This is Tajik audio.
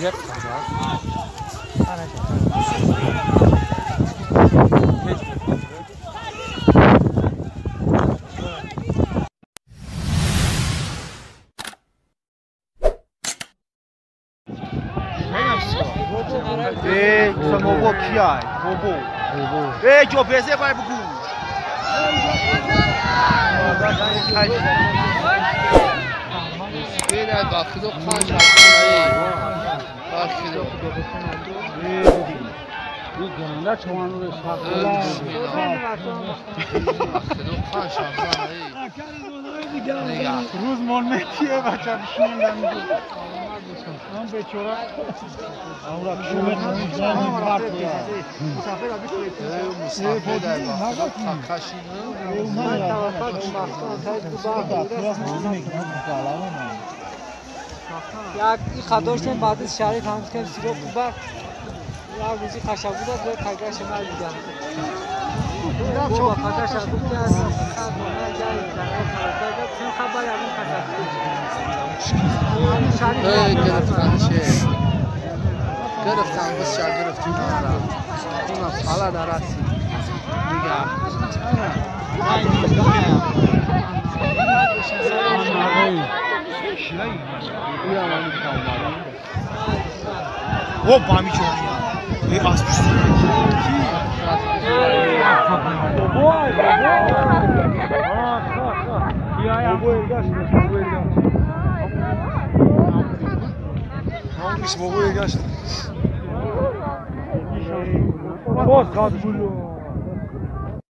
Ei, Joe, você vai pro cu. Як қадоштем баъди шариф ҳамгуфтем сироқ бар як рӯзи қашабуда ду тагаш ма дидам. Бо қадаш гуфт ки аз хабар ягон қашаб. Гирифтан бисёр гирифтем. Ҳала дараси. Дигар. О, бамичони. Э, аспушти. Бобо эргашт. Боз қадбулу.